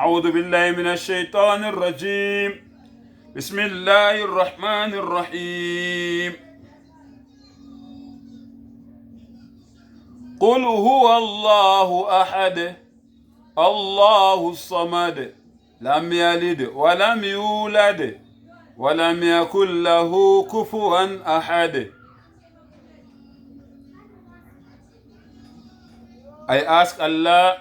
أعوذ بالله من الشيطان الرجيم بسم الله الرحمن الرحيم قل هو الله أحد الله الصمد لم يلد ولم يولد ولم يكن له كفوا أحد. I ask Allah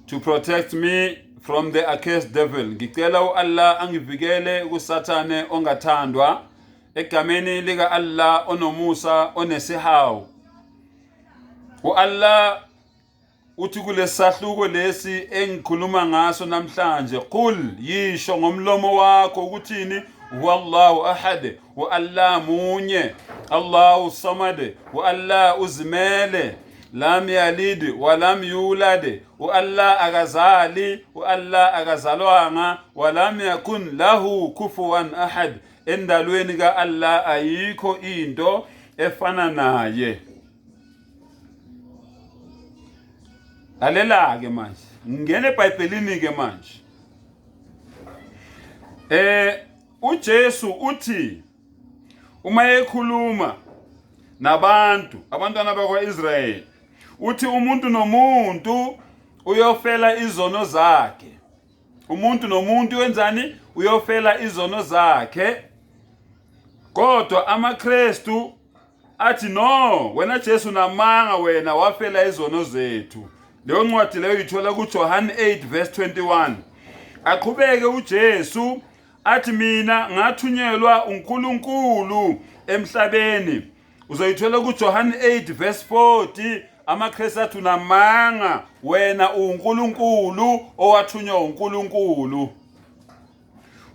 to protect me from the accursed devil. Ngicela u-Allah angivikele kuSathane ongathandwa egameni lika-Allah onomusa onesihawu. U-Allah uthi kulesahluko lesi engikhuluma ngaso namhlanje, qul, yisho ngomlomo wakho ukuthini? Huwallahu ahad, u-Allah munye, Allahu samad, u-Allah uzimele, lam yalid walam yulad, u-Allah akazali, u-Allah akazalwanga, walam yakun lahu kufuwan ahad, endalweni ka-Allah ayikho into efana naye. Lalela-ke manje, ngingena eBhayibhelini-ke manje. UJesu uthi uma ekhuluma nabantu, abantwana bakwa-Israyeli, uthi umuntu nomuntu uyofela izono zakhe. Umuntu nomuntu wenzani? Uyofela izono zakhe. Kodwa amaKristu athi no, wena Jesu namanga, wena wafela izono zethu. Leyo ncwadi leyo uyithola kuJohn 8 verse 21. Aqhubeke uJesu athi mina ngathunyelwa uNkulunkulu emhlabeni. Uzoyithola kuJohn 8 verse 40. AmaKristu athi unamanga, wena uNkulunkulu owathunywa uNkulunkulu.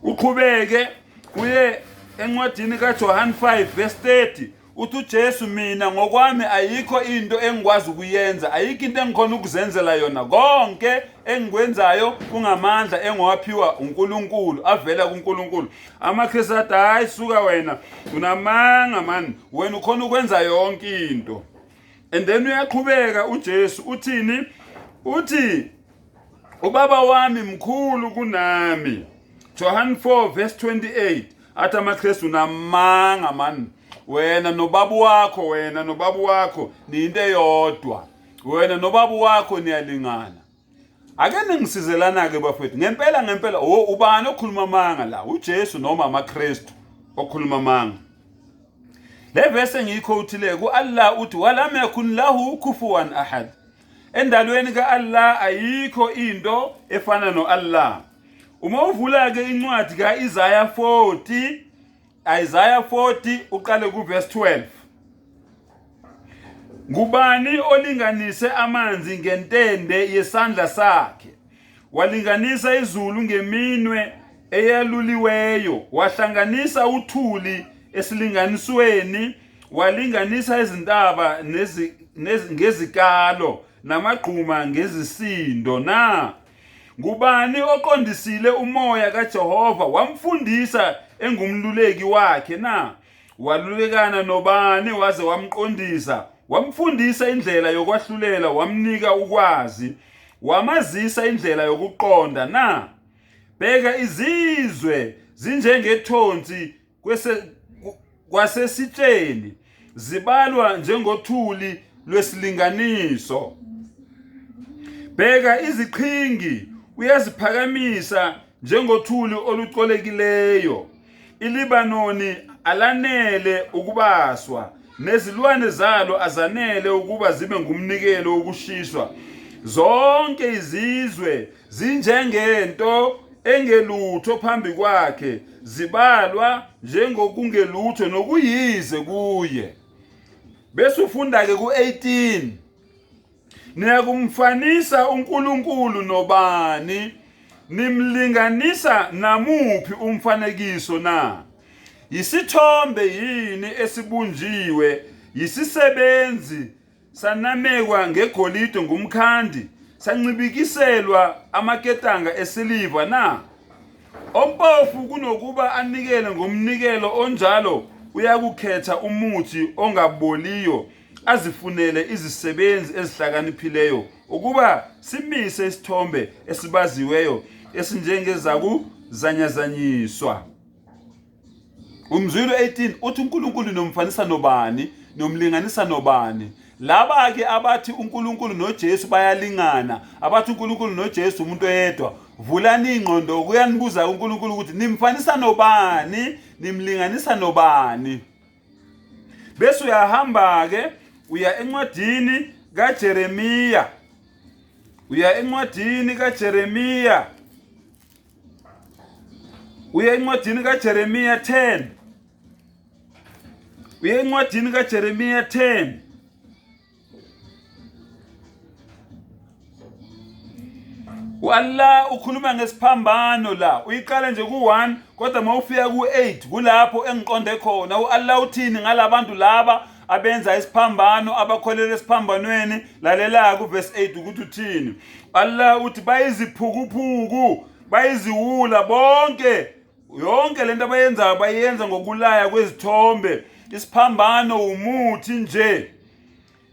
Uqhubeke uye encwadini kaJohn 5 verse 30, uthi uJesu mina ngokwami ayikho into engikwazi ukuyenza, ayikho into engikhona ukuzenzela yona, konke engikwenzayo kungamandla engiwaphiwa uNkulunkulu, avela kuNkulunkulu. AmaKristu athi hayi suka wena unamanga man, wena ukhona ukwenza yonke into. And then uyaqhubeka uJesu uthini? Uthi ubaba wami mkhulu kunami. John 4 verse 28. Athi amaKristu namanga man, wena nobaba wakho, wena nobaba wakho niyinto eyodwa, wena nobaba wakho niyalingana. Ake ningisizelana-ke bafethu, ngempela ngempela, o ubani okhuluma amanga la, uJesu noma amaKristu okhuluma amanga? Le verse engiyikhothile ku-Allah uthi walam yakun lahu kufuwan ahad, endalweni ka-Allah ayikho into efana no-Allah. Uma uvula-ke incwadi ka-Isaya 40, Isaiah 40 uqale kuverse 12. Ngubani olinganise amanzi ngentende yesandla sakhe, walinganisa izulu ngeminwe eyaluliweyo, wahlanganisa uthuli esilinganisweni, walinganisa izintaba ngezikalo namagquma ngezisindo na? Ngubani oqondisile umoya kaJehova, wamfundisa engumluleki wakhe na? Walulekana nobani waze wamqondisa, wamfundisa indlela yokwahlulela, wamnika ukwazi, wamazisa indlela yokuqonda na? Bheka, izizwe zinjengethonsi kwasesitsheni, zibalwa njengothuli lwesilinganiso. Bheka, iziqhingi uyaziphakamisa njengothuli olucolekileyo. ILibanoni alanele ukubaswa, nezilwane zalo azanele ukuba zibe ngumnikelo wokushiswa. Zonke izizwe zinjengento engelutho phambi kwakhe, zibalwa njengokungelutho nokuyize kuye. Bese ufunda-ke ku-18, niyakumfanisa uNkulunkulu nobani? Nimlinganisa namuphi umfanekiso na? Yisithombe yini esibunjiwe yisisebenzi, sanamekwa ngegolide ngumkhandi, sancibikiselwa amaketanga esiliva na? Ompofu kunokuba anikele ngomnikelo onjalo uyakukhetha umuthi ongaboliyo. azifunele izisebenzi ezihlakaniphileyo ukuba simise isithombe esibaziweyo esinjengezakuzanyazanyiswa. Umzwilo 18 uthi uNkulunkulu nomfanisa nobani, nomlinganisa nobani. Laba-ke abathi uNkulunkulu noJesu bayalingana, abathi uNkulunkulu noJesu umuntu oyedwa, vulani ingqondo kuyanibuza uNkulunkulu ukuthi nimfanisa nobani, nimlinganisa nobani. Bese uyahamba-ke uya encwadini kaJeremiya, uya encwadini kaJeremiya, uya encwadini kaJeremiya 10 uye encwadini kaJeremiya 10 U-Allah ukhuluma ngesiphambano la uyiqale nje ku-1 kodwa uma ufika ku-8 kulapho engiqonde khona u-Allah uthini ngalabantu laba abenza isiphambano abakholelwa esiphambanweni lalela kuvesi 8 ukuthi uthini Allah uthi bayiziphukuphuku bayiziwula bonke yonke lento abayenzayo bayenza ngokulaya kwezithombe isiphambano umuthi nje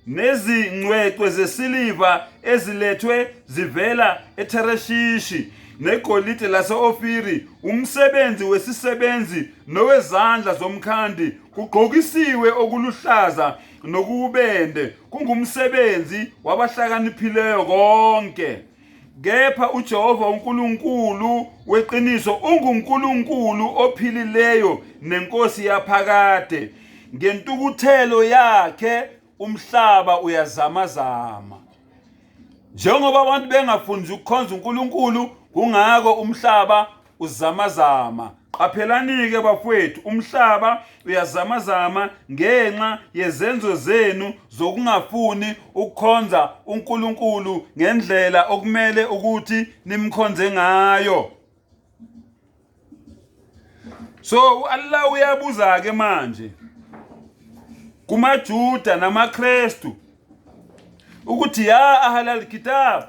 nezingcwecwe zesiliva ezilethwe zivela eThereshishi negolide lase-Ofiri umsebenzi wesisebenzi nowezandla zomkhandi kugqokisiwe okuluhlaza nokuwubende kungumsebenzi wabahlakaniphileyo konke Kepha uJehova uNkulunkulu weqiniso unguNkulunkulu ophilileyo nenkosi yaphakade. Ngentukuthelo yakhe umhlaba uyazamazama. Njengoba abantu bengafuni ukukhonza uNkulunkulu, kungako umhlaba uzamazama. Qaphelani-ke bafowethu, umhlaba uyazamazama ngenxa yezenzo zenu zokungafuni ukukhonza uNkulunkulu ngendlela okumele ukuthi nimkhonze ngayo. So uAllah uyabuza-ke manje kumaJuda namaKrestu ukuthi ya ahlal kitab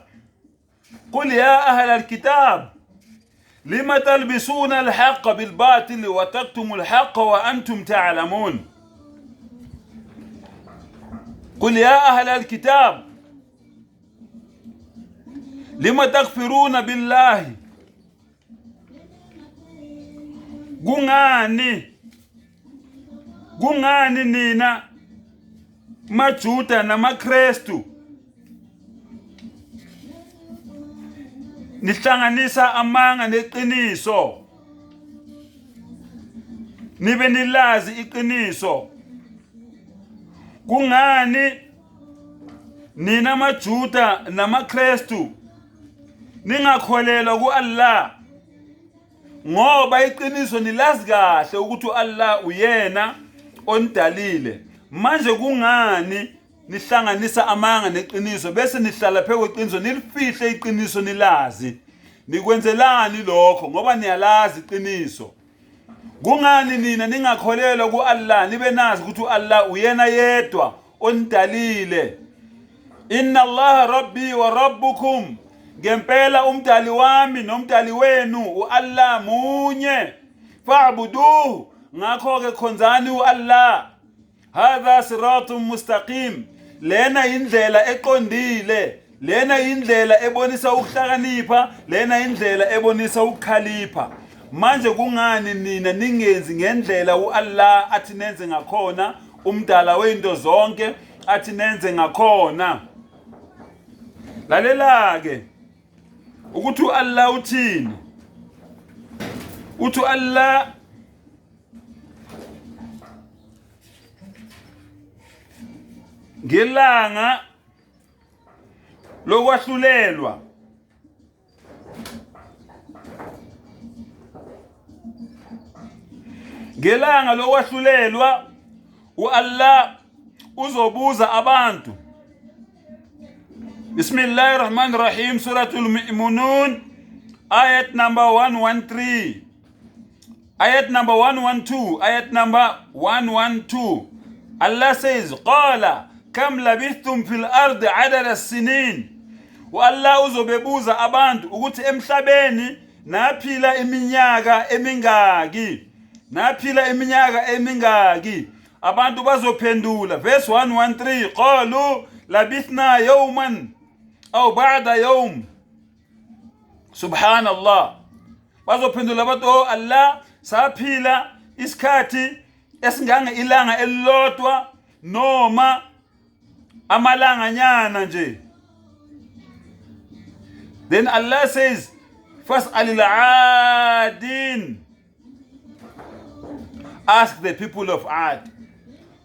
قل يا أهل الكتاب لما تلبسون الحق بالباطل وتكتموا الحق وأنتم تعلمون قل يا أهل الكتاب لما تكفرون بالله kungani kungani nina maJuda namaKrestu nihlanganisa amanga neqiniso nibe nilazi iqiniso kungani nina maJuda namaKrestu ningakholelwa ku-Allah ngoba iqiniso nilazi kahle ukuthi u-Allah uyena onidalile manje kungani nihlanganisa amanga neqiniso bese nihlala phezu kweqiniso nilifihle iqiniso nilazi nikwenzelani lokho ngoba niyalazi iqiniso Kungani nina ningakholelwa ku-Allah nibe nazi ukuthi u-Allah uyena yedwa onidalile? Inna Allaha rabbi wa rabbukum, ngempela umdali wami nomdali wenu u-Allah munye. Fa'buduhu, ngakho-ke khonzani u-Allah. Hadha siratun mustaqim, lena indlela eqondile, lena indlela ebonisa ukuhlakanipha, lena indlela ebonisa ukukhalipha. Manje kungani nina ningenzi ngendlela uAllah athi nenze ngakhona, umdala weinto zonke athi nenze ngakhona? Lalela-ke ukuthi uAllah uthini. Uthi uAllah ngelanga lokwahlulelwa ngelanga lokwahlulelwa uAllah uzobuza abantu Bismillahir Rahmanir Rahim Suratul Mu'minun ayat number 113 Ayat number 112, ayat number 112. Allah says, Qala kam labithtum fil ardi adada sinin. U-Allah uzobebuza abantu ukuthi emhlabeni naphila iminyaka emingaki. Naphila iminyaka emingaki. Abantu bazophendula. Verse 113, qalu labithna yawman aw ba'da yawm. Subhanallah. Bazophendula bathi, oh Allah, saphila isikhathi esingange ilanga elilodwa noma amalanganyana nje. Then Allah says, fas'alil adin. Ask the people of Ad.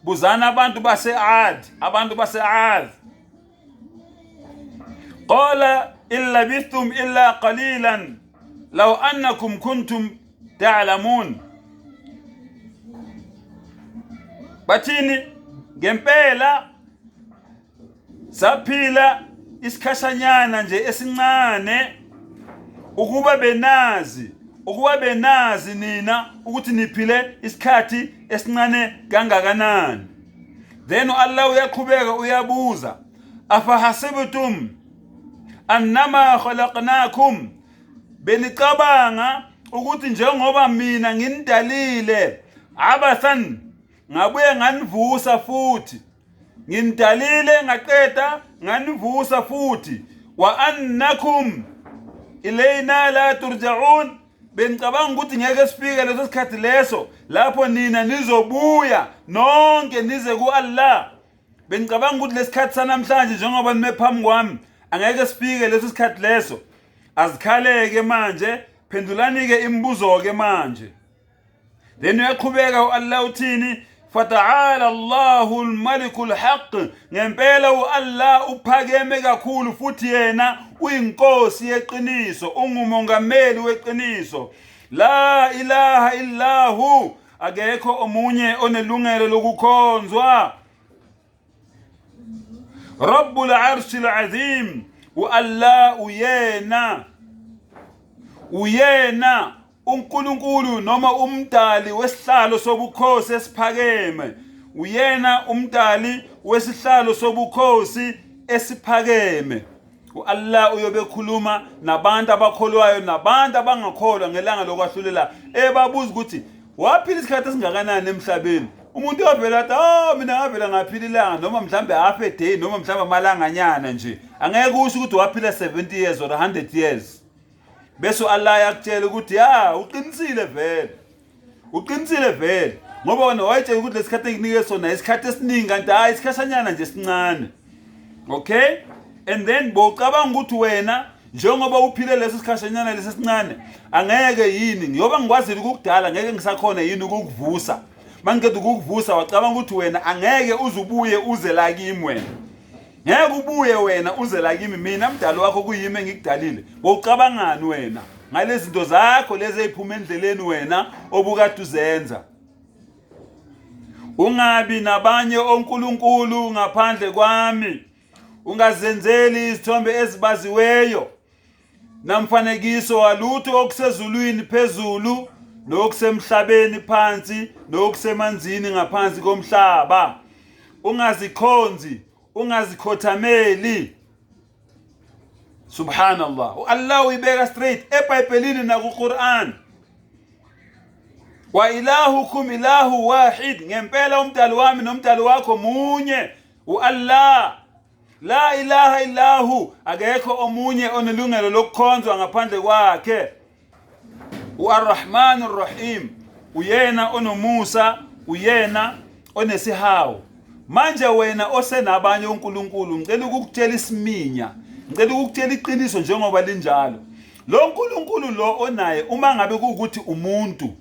Buzana abantu base Ad, abantu base Ad. Qala illa bithum illa qalilan law annakum kuntum ta'lamun. Bathini ngempela saphila isikhashanyana nje esincane ukuba benazi ukuba benazi nina ukuthi niphile isikhathi esincane kangakanani. Then Allah uyaqhubeka uyabuza, afahasibtum annama khalaqnakum, benicabanga ukuthi njengoba mina nginidalile abathan, ngabuye nganivusa futhi, nginidalile ngaqeda nganivusa futhi, wa annakum ilayna la turja'un, benicabanga ukuthi ngeke sifike leso sikhathi leso lapho nina nizobuya nonke nize ku-Allah. Benicabanga ukuthi lesikhathi sanamhlanje njengoba nime phambi kwami angeke sifike leso sikhathi leso. Azikhaleke manje, phendulani-ke imibuzo-ke manje. Then uyaqhubeka u-Allah uthini? Fata'ala Allahu al-Maliku al-Haq, ngempela u-Allah uphakeme kakhulu futhi yena uyinkosi yeqiniso, ungumongameli weqiniso. La ilaha illahu, akekho omunye onelungelo lokukhonzwa. Rabbul Arshil Azim, u-Allah uyena uyena uNkulunkulu noma umdali wesihlalo sobukhosi esiphakeme, uyena umdali wesihlalo sobukhosi esiphakeme. U-Allah uyobe ekhuluma nabantu abakholwayo nabantu abangakholwa ngelanga lokwahlulela, ebabuza ukuthi waphila isikhathi esingakanani emhlabeni. Umuntu uyovela athi, oh mina ngavela ngaphila ilanga, noma mhlambe half a day, noma mhlambe amalanganyana nje. Angeke usho ukuthi waphila 70 years or 100 years. Bese u-Allah yakutshela ukuthi ya uqinisile vele, uqinisile vele, ngoba wena wayetshela ukuthi lesikhathi engikunike sona isikhathi esiningi, kanti hhayi isikhashanyana nje esincane. Okay, and then bowucabanga ukuthi wena njengoba uphile leso sikhashanyana lesi esincane angeke yini, ngiyoba ngikwazile ukukudala, ngeke ngisakhona yini ukukuvusa? Mangiqeda ukukuvusa wacabanga ukuthi wena angeke uze ubuye uze la kimi, wena ngeke ubuye wena uze la kimi, mina mdali wakho kuyimi engikudalile. Bowucabangani wena ngalezi zinto zakho lezi eziphuma endleleni wena obukade uzenza? Ungabi nabanye onkulunkulu ngaphandle kwami, ungazenzeli izithombe ezibaziweyo namfanekiso walutho okusezulwini phezulu nokusemhlabeni phansi nokusemanzini ngaphansi komhlaba. Ungazikhonzi, ungazikhothameli. Subhanallah, u-Allah uyibeka straight eBhayibhelini nakuQuran. Wa ilahukum ilahu wahid, ngempela umdali wami nomdali wakho munye, u-Allah. La ilaha illahu, akekho omunye onelungelo lokukhonzwa ngaphandle kwakhe. U-Arrahman Arrahim, uyena onomusa, uyena onesihawu. Manje wena osenabanye onkulunkulu, ngicela ukukutshela isiminya, ngicela ukukutshela iqiniso njengoba linjalo. Lo nkulunkulu lo onaye, uma ngabe kuwukuthi umuntu,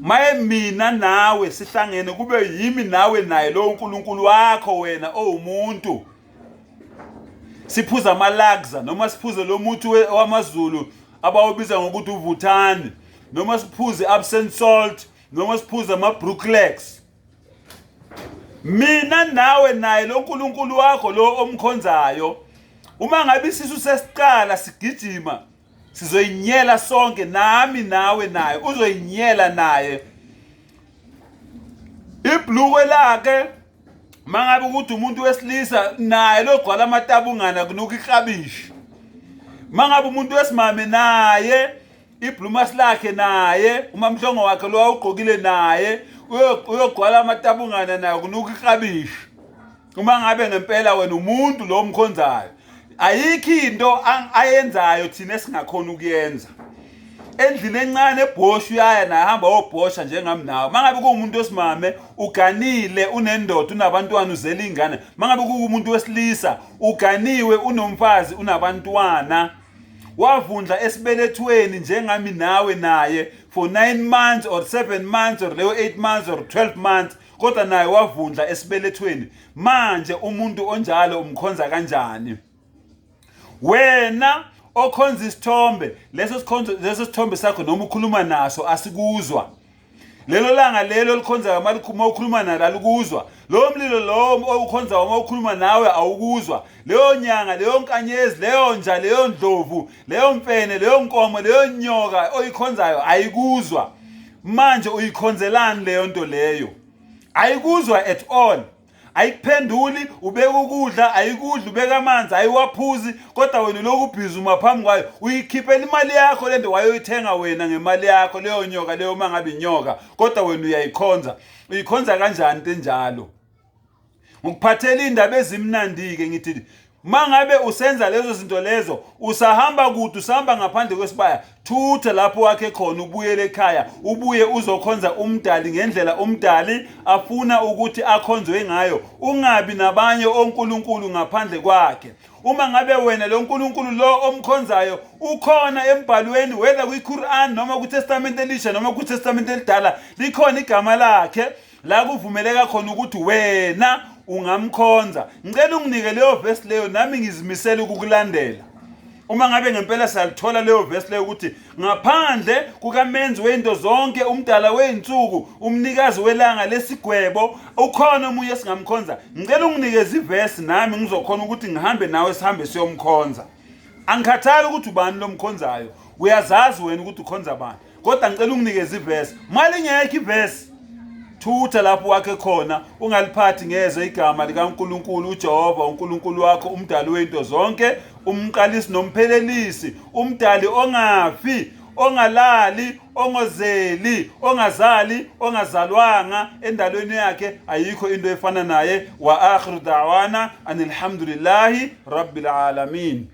maye mina nawe sihlangene kube yimi nawe naye lo uNkulunkulu wakho wena owumuntu, siphuza amalagza noma siphuze lo muthi wamaZulu abawubiza ngokuthi uvuthani, noma siphuze absent salt, noma siphuze ama-Brooklax, mina nawe naye lo nkulunkulu wakho lo omkhonzayo, uma ngabe isisu sesiqala sigijima sizoyinyela sonke, nami nawe naye uzoyinyela naye. Ibhlukwe lakhe mangabe ukuthi umuntu wesilisa naye logcwala amatabungana kunuka iklabishi, mangabe umuntu wesimame naye ibhlumasi lakhe naye umamhlongo wakhe lo awugqokile naye Uyogcwala amatabungana nayo kunuka iklabishi. Uma ngabe ngempela wena umuntu lo omkhonzayo, ayikho into ayenzayo thina esingakhona ukuyenza. Endlini encane ebhosha uyaya naye hamba obhosha njengami nawe. Mangabe kuwumuntu wesimame uganile unendoda unabantwana uzele ingane. Mangabe kuwumuntu wesilisa uganiwe unomfazi unabantwana. Wavundla esibelethweni njengami nawe naye for 9 months or 7 months or leyo 8 months or 12 months, kodwa naye wavundla esibelethweni. Manje umuntu onjalo umkhonza kanjani? Wena okhonza isithombe, leso sikhonzo leso sithombe sakho noma ukhuluma naso asikuzwa. Lelo langa lelo olikhonzayo uma ukhuluma nalo alikuzwa. Lowo mlilo lowo owukhonzayo uma ukhuluma nawe awukuzwa. Leyo nyanga, leyo nkanyezi, leyo nja, leyo ndlovu, leyo mfene, leyo nkomo, leyo nyoka oyikhonzayo ayikuzwa. Manje uyikhonzelani leyo nto leyo? Ayikuzwa at all. Ayikuphenduli, ubeka ukudla ayikudli, ubeka amanzi ayiwaphuzi, kodwa wena ulokhu ubhizi uma phambi kwayo, uyikhiphela imali yakho lento wayoyithenga wena ngemali yakho leyo nyoka leyo, uma ngabe inyoka, kodwa wena uyayikhonza. Uyikhonza kanjani into enjalo? Ngikuphathela indaba ezimnandi-ke, ngithi mangabe usenza lezo zinto lezo usahamba kude, usahamba ngaphandle kwesibaya, thutha lapho wakhe khona ubuyele ekhaya, ubuye uzokhonza umdali ngendlela umdali afuna ukuthi akhonzwe ngayo, ungabi nabanye onkulunkulu ngaphandle kwakhe. Uma ngabe wena lo nkulunkulu lo omkhonzayo ukhona embhalweni, whether kwi-Quran noma kwiTestament elisha noma kwiTestament elidala, likhona igama lakhe la kuvumeleka khona ukuthi wena ungamkhonza, ngicela unginike leyo verse leyo, nami ngizimisele ukukulandela. Uma ngabe ngempela siyalithola leyo verse leyo ukuthi ngaphandle kukamenzi wento zonke, umdala wey'nsuku, umnikazi welanga lesigwebo, ukhona omunye esingamkhonza, ngicela unginikeze ivesi nami ngizokhona ukuthi ngihambe nawe, sihambe siyomkhonza. Angikhathali ukuthi ubani lomkhonzayo, uyazazi wena ukuthi ukhonza bani, kodwa ngicela unginikeze ivesi. Malingekho ivesi, thutha lapho wakhe khona, ungaliphathi ngeze igama likaNkulunkulu uJehova uNkulunkulu wakho, umdali wento zonke, umqalisi nomphelelisi, umdali ongafi, ongalali, ongozeli, ongazali, ongazalwanga. Endalweni yakhe ayikho into efana naye. Wa akhiru da'wana anilhamdulillahi rabbil alamin.